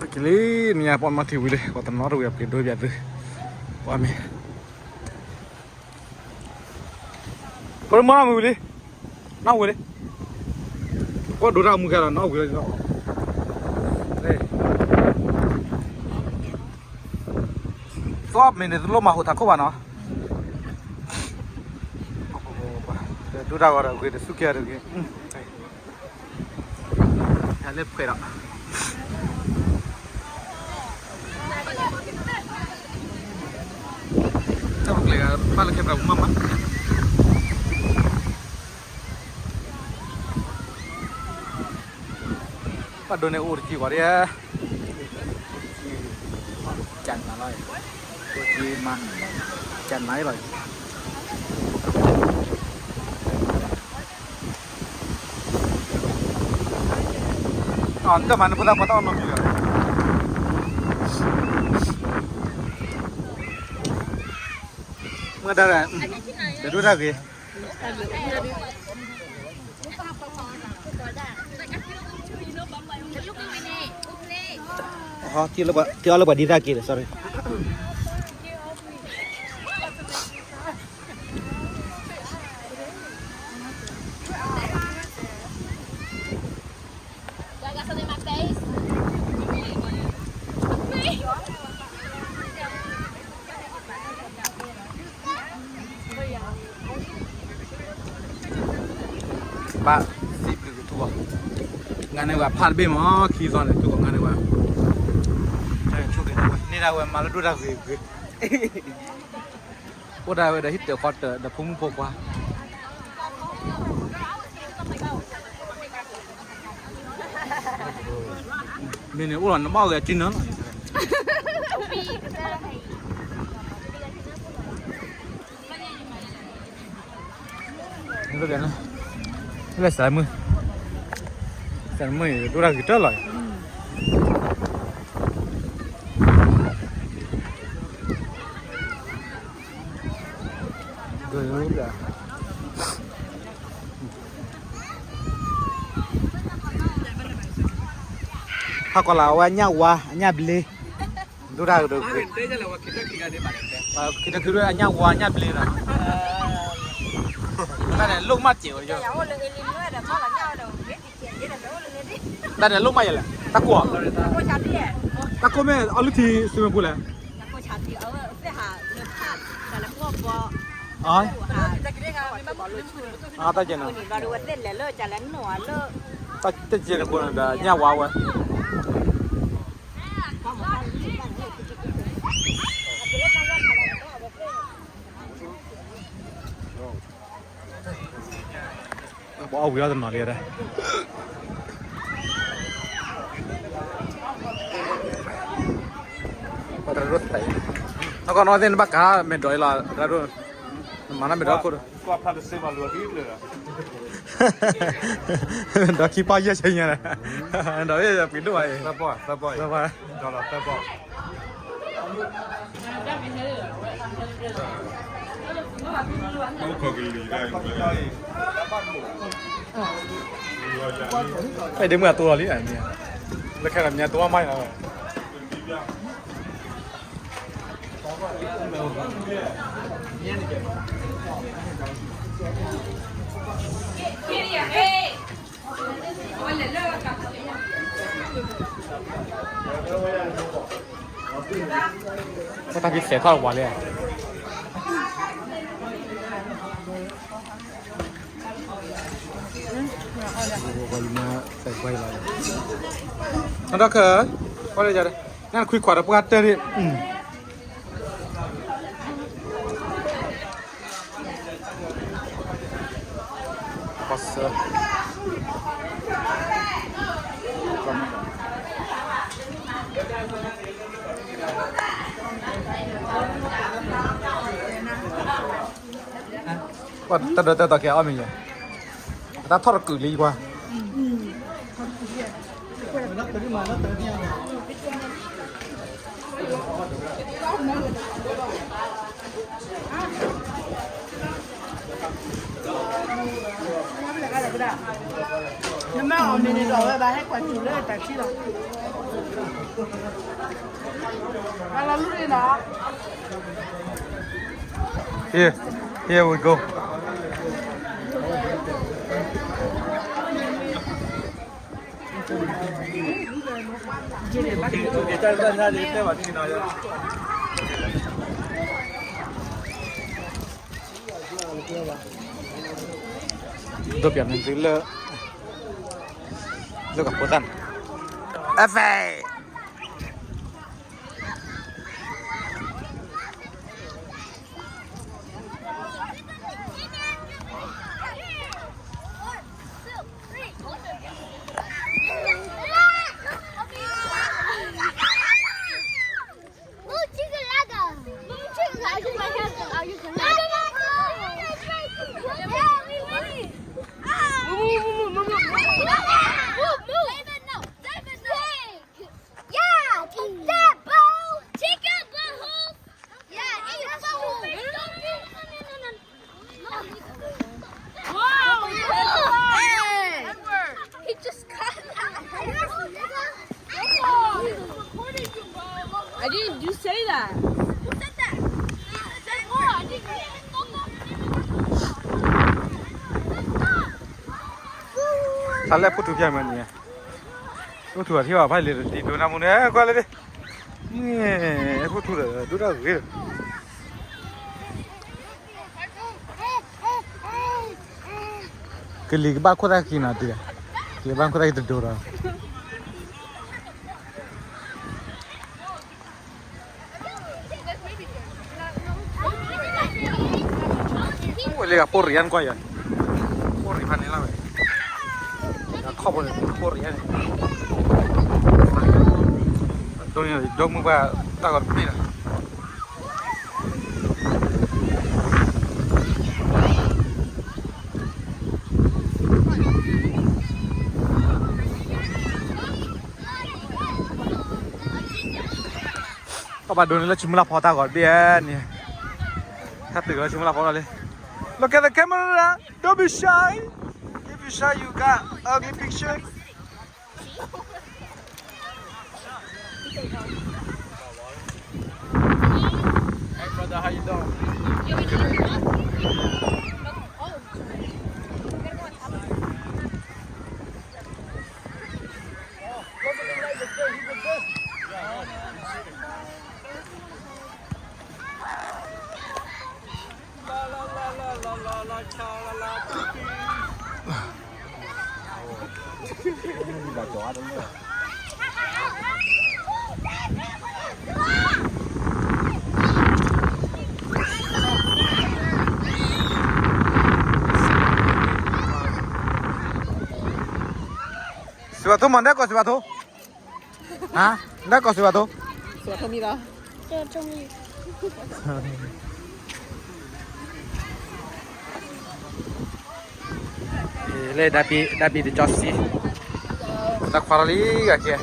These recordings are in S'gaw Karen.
က့ၤလံ, နံၤညါပှၤမၤထံဝံၤလံ, ပှၤတနီၤတဝံၤအပျ့ၤဒိယၤသု, ပှၤမ့ၢ် ပှၤမၤမုာ်ဝံၤလံ, နီၣ်ဝံၤလံ, ပှၤဒိတၢ်မုာ်ခဲလီၤ နီၣ်ဝံၤလံ, သီမ့ၢ်န့ၣ် တလိၣ်မၤဟိးထးခိၣ်ဘၣ်နီၤ, ဒိတၢ်ဂီၤဒီးဂ့ၤ တစူၢ်က့ၤတဂ့ၤ လၢဖှဲးဒီး တၢ်ပကျဲၤဘၣ်လၢခဲပှၤမးမး, ဘၣ်ဒိန့ၣ်အိၣ်တကံၢ်ပှၤဒ်, ကၢနၤလီၤ, အိၣ်ကံမး, ကၢနၤလီၤ. တၢ်မၤန့ၣ်ဖိသၣ်ပှၤတၢ်အီၣ်နီတမံၤလီၤ, မ့ၢ်ဒၣ်, တဒိၣ်တၢ်ဂ့ၤ, ထံအီၣ်လၢပှၤဒံတၢ်က့ၤလီၤ sorry. ဘၣ်စံးဘျုးက့ၤထူၣ်ဘၣ်, ငါန့ၢ်ဝဲဖးတဘ့ၣ်မး ခံသီန့ၣ် ထူၣ်ဘၣ် ငါန့ၢ်ဝဲ, ဆိၣ်ဂ့ၤန့ၢ်ဝဲ မၤလၢဒိၣ်တၢ်ဂ့ၤဂ့ၤ, အိၣ်ဒၣ်ဝဲဒီးဟံၣ်တၢၤဃီတၢၤဒီးဖိမုၣ်ဖိခွါ မ့ၢ်န့ၣ်အိၣ်လီၤနဘၣ်ဂဲၤကံနၢလီၤ, လၢစးမုၢ်, စးမုၢ်အံၤဒိၣ်တၢ်ဂ့ၤတၢၢ်လီၤအံၤ. ဟးကီးလၢအဝဲ အညၣ်ဝါ အညၣ်ဘျ့, ဒိၣ်တၢ်ဂ့ၤ, ခံထီၣ်ခံလၢအညၣ်ဝါ အညၣ်ဘျ့လီၤ, တၢ်န့ၣ်လိၣ်မးစဲးဝဲ, တၢ်န့ၣ်လိၣ်မးယဲလဲၣ်, တၢ်ကိၢ်, တၢ်ကိၢ်မ့ၢ်အီလုၢ်ထံ swimming pool လဲၣ်, တၢ်ကဲန့ၣ်, တၢ်ကဲန့ၣ်အဃိဒီးညၣ်ဝါဝဲ ပအီၣ်ဝံၤအီၣ်တနီၤလံဒီး, နကီၢ်နီၢ်သ့ၣ် နဘၣ်ကဟၣ်မဲာ်ဒိးအံၤလီၤ, နမၤနမဲာ်ဒိးခိၣ်, ဒီးခံပီယဲၢ်ဆံညါန့ၣ်, ဒီးပှ့ၤဒိၣ်ဘၣ်အံၤ, အဲဒ့မုၢ်အတိၢ်လီၤလံ, လၢခဲလၢာ်မ့ၢ်တိၢ်မးလီၤ. တၢ်ဖံးစဲးထီၣ်ဝးလံ, နထီၣ်ခဲ, နခွံခွါဒီးပှၢ်တၢၢ်န့ၣ်, ပှၤစၢ, ပှၤတၢၢ်ဒီးတၢၢ်တီၤကဲအီၣ်မ့ၢ်ယဲ, အတၢ်ထီၣ်တကုာ်လံကွၢ်. နမ့ၢ်အီၣ်မ့ၤန့ၣ်ဒီး အဝဲဘၣ်ဟဲကွၢ်ထံၣ်လၢတၢ်ထံလီၤ. Here, here we go. ဒိးပျးန့ၢ်သုလၢ လၢကဖိသၣ်န့ၣ် effect. Yeah, take that ball. Take that ball. Yeah, take that ball. Wow! Hey! He just got that. I didn't do say that. Who said that? Say more. I didn't hear it. ဆါလဲၣ်ဖိထူဖျဲၣ်မးန့ၣ် အိၣ်ထူၣ်အထံၣ်ဘၣ်ဖးလံာ် တံၤဒိးနၢ်မူန့ၣ် ကွၢ်လၢဒ့ၣ် မ့ၢ် အိၣ်ထူၣ်ဒီး ဒိၣ်တၢ်ဂ့ၤ ကလံၤကဘၣ်ခိၣ်သၣ်ခံနီၤ တံၤ ကလံၤဘၣ်ခိၣ်သၣ်ခံတဒိးဒီး ဝဲလၢကပိၢ်ရံၣ်ကွၢ်ယၤ, ပိၢ်ရံၣ်ဖးန့ၣ်လီၤဝဲ, ခီၣ်ဖိန့ၣ် ပိၢ်ရံၣ်န့ၣ်, ဒိၣ်န့ၣ် ဒိၣ်မုၢ်ပှၢ်တၢ်ဂီၤတဘ့ၣ်လီၤ. ကဘၣ်ဒိးန့ၢ်လၢဆူမုၢ်လၢ်ဖီတၢ်ဂီၤတဘ့ၣ်န့ၣ်, တၢ်တုၤလၢဆူမုၢ်လၢ်ဖီလီၤလံ. Look at the camera, don't be shy. If you shy, you got ugly picture. Hey, brother, how you doing? Sibatu mă, ndeac kă Sibatu. Ha? Ndeac kă Sibatu. Sibatu mă. Lê đa bi, đa bi di cho si. Đa khoa li gà kìa.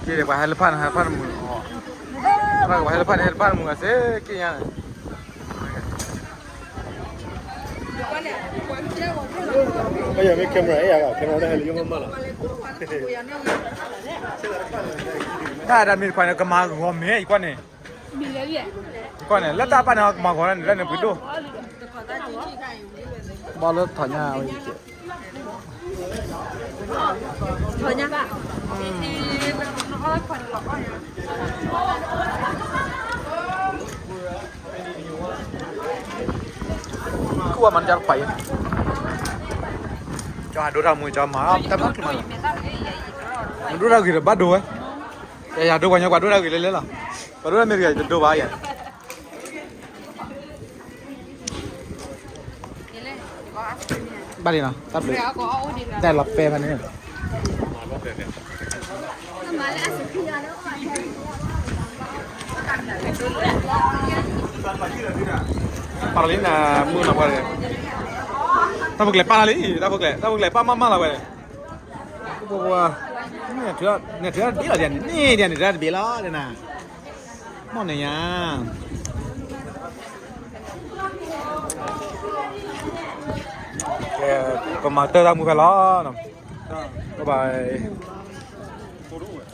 Kì lê bà hai lơ phan, hai lơ phan mù. Bà bà hai lơ phan, hai lơ phan mù à, sẽ kì nhà này. Bây giờ cái camera ấy à, camera đây là vô mama là. Tha đa mì khoai nè, kà mă gò mè, ì quán nè. Ì quán nè, lă tha pà nè, kà mă gò nè, lă nè pui đô. Bò lơ thỏ nhà. Thỏ nhà. Kua măn char khoai. Cho hà đô ra mùi cho mà, tao bắt mà. Đô ra gửi là bắt đô ấy. Ê, hà đô qua nhau qua đô ra gửi lên lên lắm. Qua đô ra mẹ gửi đô ba vậy. Ba đi nào, tao đuổi. Đây là pe mà nè. Pala lí nà mùi nà quay. Tao bơk lẻ pala lí, tao bơk lẻ, tao bơk lẻ pala mama là quay. Bô bô. Nè thưa, nè thưa bê lò đèn, nè đèn thưa bê lò đèn nà. Mò nè nhá. ပမၤတၢ်တၢ်မူဖဲလီၤ.